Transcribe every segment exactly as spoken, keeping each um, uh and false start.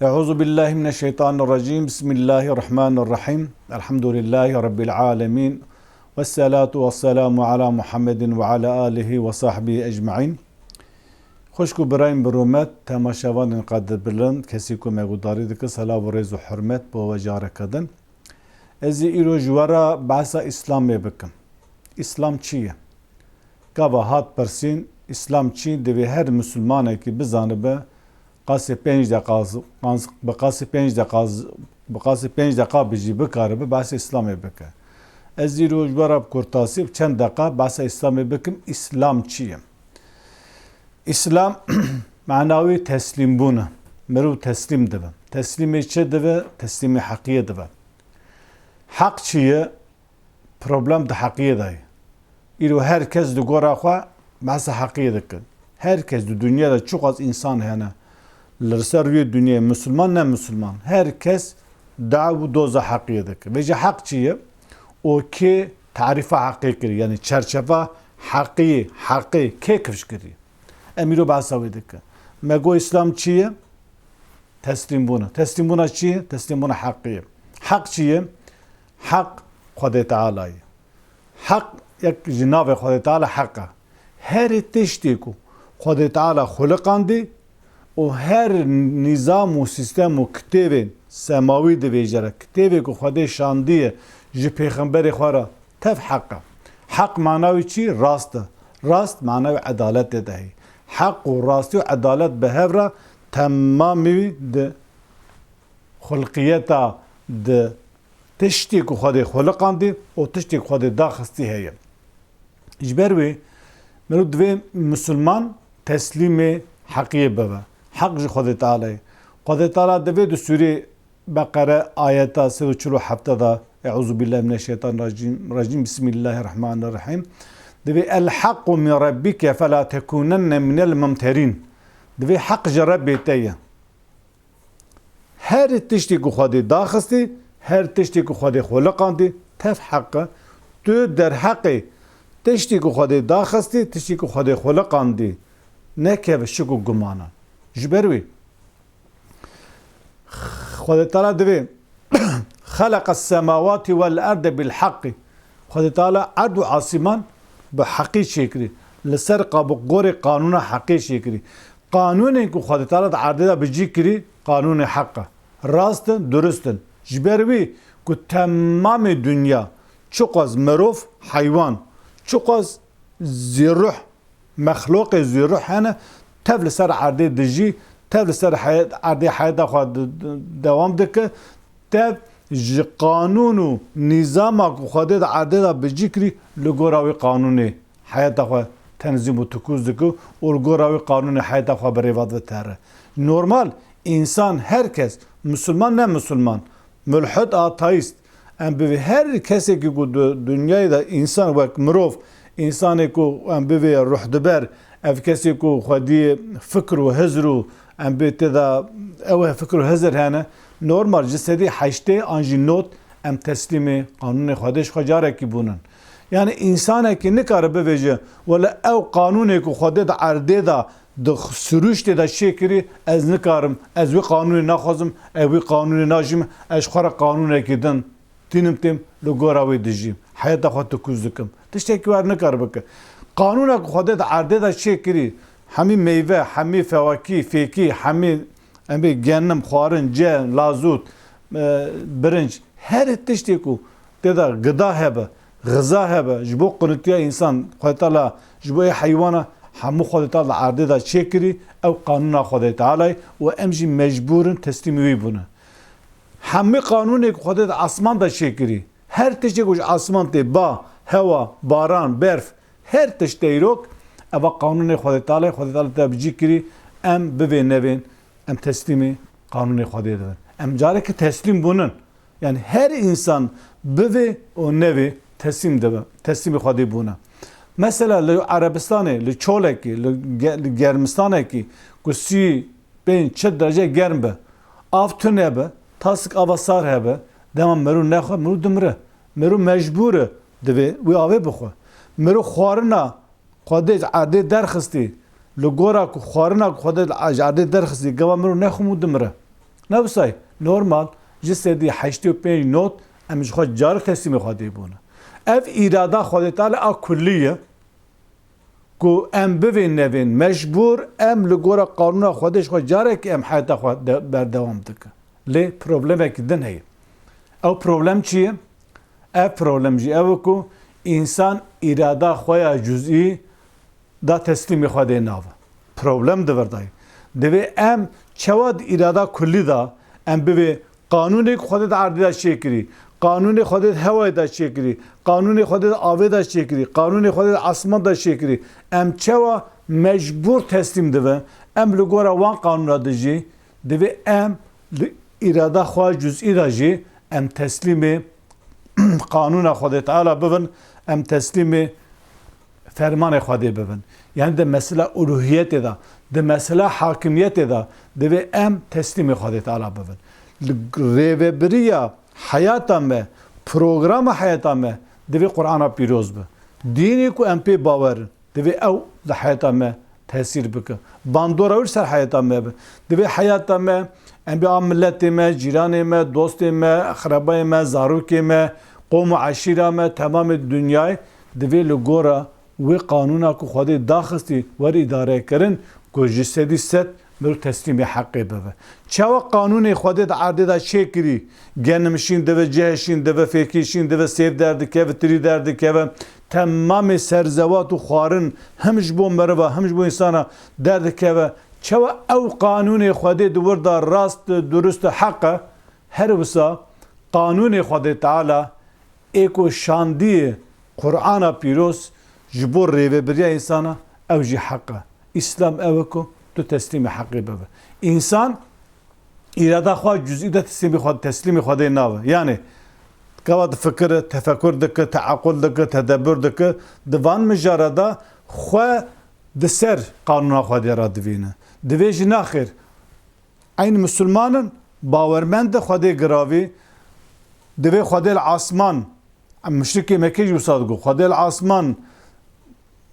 Euzu billahi mineşşeytanirracim. Bismillahirrahmanirrahim. Elhamdülillahi Rabbil alemin. Vessalatu vesselamu ala Muhammedin ve ala alihi ve sahbihi ecmaîn. Xwişk û birayên bi rûmet, temaşevanên qedirbilind, kesî ku me guhdarî dike, selav û rêz û hurmet bo we careke din. Ez ê îro ji we re behsa Îslamê bikim. Îslam çi ye? Gava hat pirsîn, Îslam çi? Divê her misilmanekî bizanibe, qasê pênc deqa, qas-, bi qasê pênc deqa, bi qasê pênc deqa bijî bikaribe behsê Îslamê bike. Ez îro ji we re bi kurtasî bi çend deqa behsa Îslamê bikim, Îslam çi ye? Îslam mana wî teslîmbûn e. Mirov teslîm dibe. Teslîmê çi dibe? Teslîmê heqiyê dibe. Heq çi ye? Problem di heqiyê de ye. Îro her kes di gora xwe behsa heqiyê dike. Her kes di dinya de çiqas însan hene, li ser rûyê dinyayê, misilman, ne misilman, her kes daw û doza heqiyê dike. Vêca heq çi ye? Û kê tarîfa heqê kiriye? Yanî çerçeva heqiyê, heqê kê kifş kiriye? Em îro behsa wê dike. Me got Îslam çi ye? Teslîmbûn e. Teslîmbûna çi ye? Teslîmbûna heqê ye. Heq çi ye? Heq Xwedê Teala ye. Heq yek ji navê Xwedê Teala heq e. Herî tiştê ku Xwedê Teala xuliqandî û her nîzam û sîstem û kitêbên semawî divêje re, kitêbê ku Xwedê şandiye ji pêxemberê xwe re, tev heq e. Heq mana wî çi? Rast e. Rast mana wî edaletê de heye. Heq û rastî û edalet bi hev re temamî di xulqiyeta, di tiştê ku Xwedê xuliqandî û tiştê ku Xwedê daxistî heye. Ji ber wê mirov divê misilman teslîmê heqiyê bibe. Heq ji Xwedê Teala ye. Xwedê Teala divê di sûrê Beqere ayeta sed û çil û heft de, Euzu billahi mineşşeytanirracim, racim, Bismillahirrahmanirrahim, divê, "El haqqu min rabbike fela tekunenne minel mumterîn." Divê heq ji Rebbê te ye. Her tiştê ku Xwedê daxistî, her tiştê ku Xwedê xuliqandî, tev heq e. Tu derheqê tiştê ku Xwedê daxistî, tiştê ku Xwedê xuliqandî, nekeve şik û gumanan. Ji ber wê Xwedê Teala divê, "Xeleqes semawati vel erde bil haqqi." Xwedê Teala erd û asîman bi heqî çêkirî. Li ser qabûqgorê qanûna heqê çêkirî. Qanûnên ku Xwedê Teala di erdê de bi cî kirî, qanûnê heq e. Rast in, durust in. Ji ber wî ku temamê dinya, çiqas mirov, heywan, çiqas zîruh, mexloqê zîruh hene, tev li ser erdê dijî, tev li ser heyet, erdê heyeta xwe di, di, dewam dike, tev ji qanûn û nîzama ku Xwedê di erdê de bi cî kirî, li gora wî qanûnê heyeta xwe tenzîm û tikûz dike û li gora wî qanûnê heyeta xwe bi rê ve ditere. Normal, însan, her kes, misilman, ne misilman, mulhid, ateîst, em bivê her kesekî ku di dinyayê de însan wek mirov, însanê ku em bivê ruhdiber, ev kesê ku xwediyê fikr û hizr û em bê tê de ew fikr û hizr hene, normal ji sedî heştê an jî not em teslîmê qanûnê Xwedê ji xwe carekî bûnin. Yani însanekî nikare bivêje, wele ew qanûnê ku Xwedê di erdê de, di sirûştê de çêkirî, ez nikarim, ez wî qanûnê naxwazim, ez wî qanûnê najîm, ez ji xwe re qanûnekî din tînim têm, li gora wê dijîm, heyeta xwe tikûz dikim. Tiştekî wer nikar bike. Qanûna ku Xwedê di erdê de çêkirî, hemî meyve, hemî fewakî, fêkî, hemî, em bê genim, xwarin, ce, lazût, e, birinc, her tiştê ku tê de gida hebe, xiza hebe, ji bo qunitiya însan, Xwedê Teala ji bo ê heywana, hemû Xwedê Teala di erdê de çêkirî, ew qanûna Xwedê Teala ye û em jî mecbûr in teslîmî wî bûne. Hemî qanûnê ku Xwedê di esman de çêkirî, her tiştê ku ji esman tê, ba, hewa, baran, berf, her tişt, teyrok, eva qanûnê Xwedê Teala ye, Xwedê Teala te bi cî kirî, em bivên nevên, em teslîmî qanûnê Xwedê dibin. Em careke teslîm bûnin. Yani her însan bivê û nevê teslîm dibe, teslîmê Xwedê bûne. Mesela li Erebistanê, li çolekî, li ge-, li germistanekî ku sî pênc çil derece germ be, av tune be, tasik ava sar hebe, dema mero nexwe, mero dimire. Mero mecbûr e, divê wî avê bixwe. Mero xwarina Xwedê ji erdê derxistî, li gora ku xwarina ku Xwedê ji erdê derxistî, gava mero nexwe û dimire. Ne wisa ye. Normal, ji sedî heştê û pênc not em ji xwe carek teslîmê Xwedê bûne. Ev îrada Xwedê Teala a kullî ye. Ku em bivên nevên mecbûr, em li gora qanûna Xwedê ji xwe carekê em heyata xwe de-, berdewam dikin. Lê problemekî din heye. Ew problem çi ye? Ev problem jî ew e ku însan îrada xwe ya cuzî da teslîmê Xwedê nabe. Problem di vir de ye. Divê em çawa di îrada kullî de em bivê qanûnê ku Xwedê di erdê de çêkirî, qanûnê Xwedê di hewayê de çêkirî, qanûnê Xwedê di avê de çêkirî, qanûnê Xwedê di asman de çêkirî, em çawa mecbûr teslîm dibin? Em li gora wan qanûna dijî, divê em li îrada xwe cuzî de jî em teslîmê qanûna Xwedê Teala bibin, em teslîmê fermanê Xwedê bibin. Yani di mesela uluhiyetê de, di mesela hakimiyetê de divê em teslîmê Xwedê Teala bibin. Li rêvebiriya heyata me, programa heyata me divê Qur'ana Pîroz be. Dînê ku em pê bawer in, divê ew li heyata me tesîr bike. Bandora wî li ser heyata me be. Divê heyata me, em bê a miletê me, cîranê me, dostê me, exrebayê me, zarokê me, qom û eşîra me, temamê dinyayê divê li gora wê qanûna ku Xwedê daxistî were îdarekirin, ku ji sedî sed mirov teslîmê heqê bibe. Çawa qanûnê Xwedê di erdê de çêkirî, genim şîn dibe, cih şîn dibe, fêkî şîn dibe, sêv derdikeve, tirî derdikeve, temamê serzewat û xwarin him ji bo meriva, him ji bo însana derdikeve. Çawa ew qanûnê Xwedê di wir de rast, durust û heq e, her wisa qanûnê Xwedê Teala ê ku şandiyê Qur'ana Pîroz ji bo rêvebiriya însana, ew jî heq e. Îslam ew e ku tu teslîmê heqê bibe. Însan îrada xwe cuzî de teslîmê xwe, teslîmê Xwedê nabe. Yani, gava difikire, tefekur dike, teequl dike, tedebur dike, di van mijara de xwe di ser qanûna Xwedê re divîne. Divê jî naxêr. Eyn misilman in, bawermend in Xwedê giravî, divê Xwedê li asman, em muşrikê Mekkê jî wisa digot, Xwedê li asman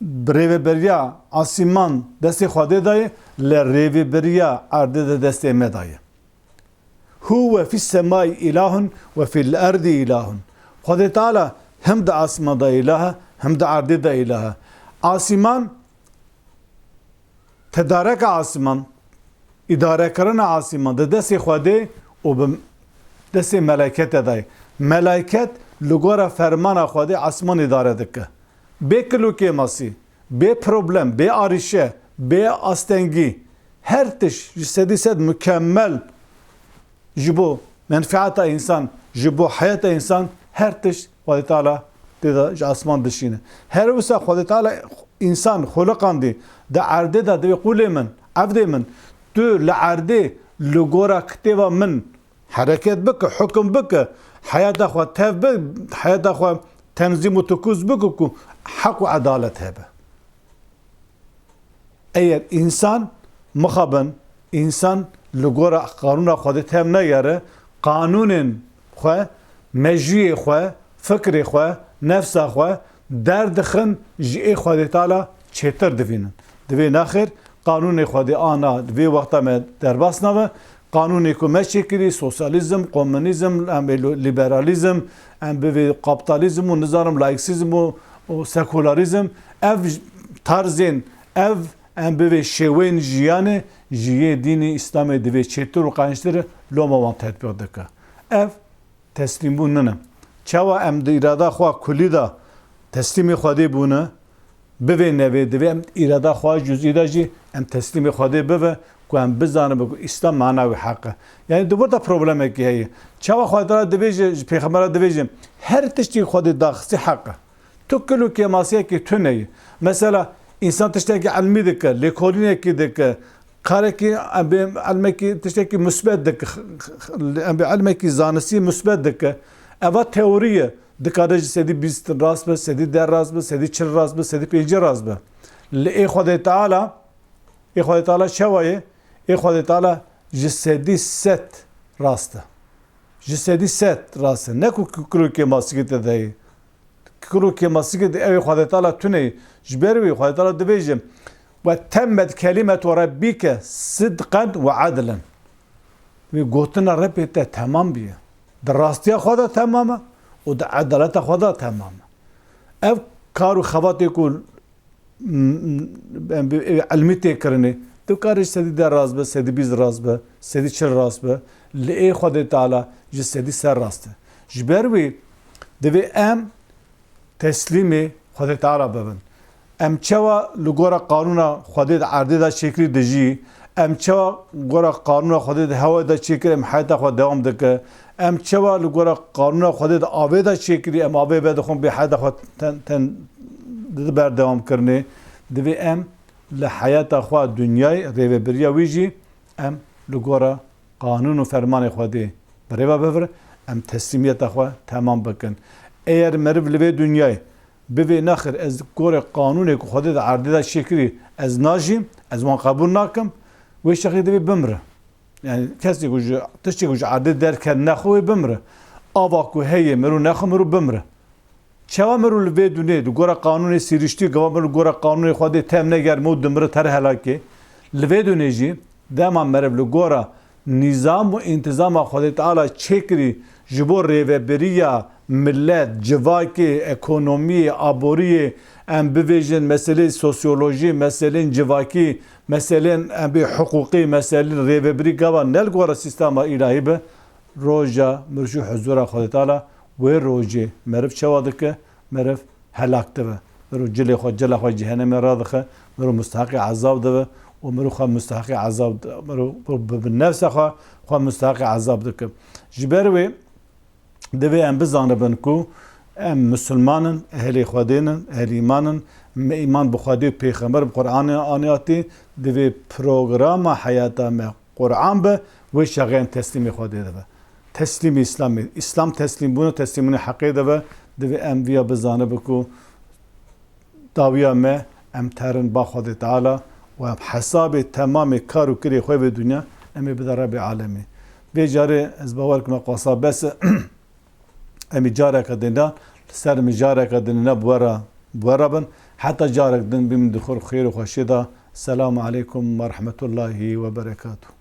bi rêveberiya asîman destê Xwedê de ye, li rêveberiya erdê de destê me de ye. Hu ve fis semai ilahun ve fil erdi ilahun. Xwedê Teala him di asman de îlah e, him di erdê de îlah e. Asîman Tedareka asîman, îdarekirina asîman di destê Xwedê û bi destê melekete de ye. Meleket li gora fermana Xwedê asîman îdare dike. Bê kil û kêmasî, bê problem, bê arîşe, bê astengî, her tişt ji sedî sed mukemmel ji bo menfeeta însan, ji bo heyata însan her tişt Xwedê Teala tê de ji asman dişîne. Her wisa Xwedê Teala însan xuliqandî, di erdê de divê qûlê min, evdê min, tu li erdê li gora kitêba min hereket bike, hukum bike, heyata xwe tev bi, heyata xwe tenzîm û tukûz bike ku heq û edalet hebe. Eger însan mixabin, însan li gora qanûna Xwedê tev negere, qanûnên xwe, mejiyê xwe, fikrê xwe, nefsa xwe derdixin, ji ê Xwedê Teala çêtir divînin. Divê nexêr, qanûnê Xwedê ana di vê wexta me derbas nabe, qanûnê ku me çêkirî, sosyalîzm, komunîzm, em bê lo-, lîberalîzm, em bivê kapitalizm û nizanim laiksîzm û, û sekularîzm, ev j-, tarzên, ev em bivê şêweyên jiyanê ji yê dînî Îslamê divê çêtir û qençtir loma wan tetbîq dike. Ev teslîmbûn nine. Çawa em di îrada xwe kulî de teslîmê Xwedê bûne, bivê nevê, divê em îrada xwe cuzî de jî em teslîmê Xwedê bibe, ku em bizanibe ku Îslam mana wî heq e. Yani di wir de problemekî heye. Çawa Xwedê Teala dibêje, ji Pêxembera dibêje, her tiştî Xwedê daxistî heq e. Tu kil û kêmasiyekî tune ye. Mesela, însan tiştekî ilmî dike, lêkolînekî dike, karekî, em bê ilmekî, tiştekî musbet dike, em bê ilmekî zanistî musbet dike. Eva teorî ye. Dikare ji sedî bîst rast be, sedî deh rast be, sedî çil rast be, sedî pêncî rast be. Li ê Xwedê Teala, ê Xwedê Teala çawa ye? Ê Xwedê Teala ji sedî sed rast e. Ji sedî sed rast e. Ne ku kil û kêmasîkê tê de ye. Kil û kêmasîkê di ew ê Xwedê Teala tune ye. Ji ber wî Xwedê Teala dibêje, "Ve temmet kelimetu Rabbike sidqen ve adlen." Wê gotina Rebê te temam bîye. Di rastiya xwe de temam e û di edaleta xwe de temam e. Ev kar û xebatê ku m-, m-, em bi, ê ilmî tê kirinê, tu karê ji sedî deh rast be, sedî bîst rast be, sedî çil rast be, li ê Xwedê Teala ji sedî sed rast e. Ji ber wê divê em teslîmê Xwedê Teala bibin. Em çawa li gora qanûna Xwedê di erdê de çêkirî dijî? Em çawa gora qanûna Xwedê di hewayê de çêkirî, em heyata xwe dewam dike? Em çawa li gora qanûna Xwedê di avê de çêkirî, em avê vedixwin, bê heyata xwe ten, ten di berdewam kirinê? Divê em li heyata xwe dinyayê rêvebiriya wî jî em li gora qanûn û fermanê Xwedê bi rê ve bibir, em teslîmiyeta xwe temam bikin. Eger meriv li vê dinyayê bivê nexir ez gorê qanûnê ku Xwedê di erdê de çêkirî ez najîm, ez wan qebûl nakim, wê şexê divê bimire. Yani kesê ku ji, tiştê ku ji erdê derket nexwe wê bimire. Ava ku heye mirov nexwe mirov bimire. Çawa mirov li vê dunê, di gora qanûnê sîriştî, gava mirov li gora qanûnê Xwedê tem neger û dimire ter helakê? Li vê dunê jî dema meriv li gora nîzam û întîzama Xwedê Teala çêkirî ji bo rêvebiriya milet, civakê, ekonomiyê, aboriyê, em bivêjin meselê sosyolojî, meselên civakî, meselên em bê hiqûqî, meselên rêvebirî gava ne li gora sîstema îlahî be, roja mirov çû huzura Xwedê Teala, wê rojê meriv çawa dike? Meriv helak dibe. Meriv cilê xwe, cila xwe cehenemê radixe, meriv musteheqê ezab dibe û meriv xwe musteheqê ezab di-, meriv bi, bi, bi nefsa xwe, xwe musteheqê ezab dike. Ji ber wê divê em bizanibin ku em misilman in, ehlê Xwedê in, ehlê îman in, me îman bi Xwedê û pêxember, bi Qur'anê aniyatî, divê programa heyata me Qur'an be, wê şexê em teslîmê Xwedê dibe. Teslîmê Îslamê, Îslam teslîmbûn e, teslîmbûnê heqê dibe, divê em viya bizanibe ku dawiya me, em terin ba Xwedê Teala û em hesabê temamê kar û kirê xwe vê dinya em ê bide Rebê Alemê. Vê carê ez bawer kim me qasa bes e. Em ê careke din de li ser mijareke din ne bi we re, bi we re bin. Heta carek din bînin di xêr û xweşiyê de. Selamu aleykum ve rahmetullahi ve berekatuhu.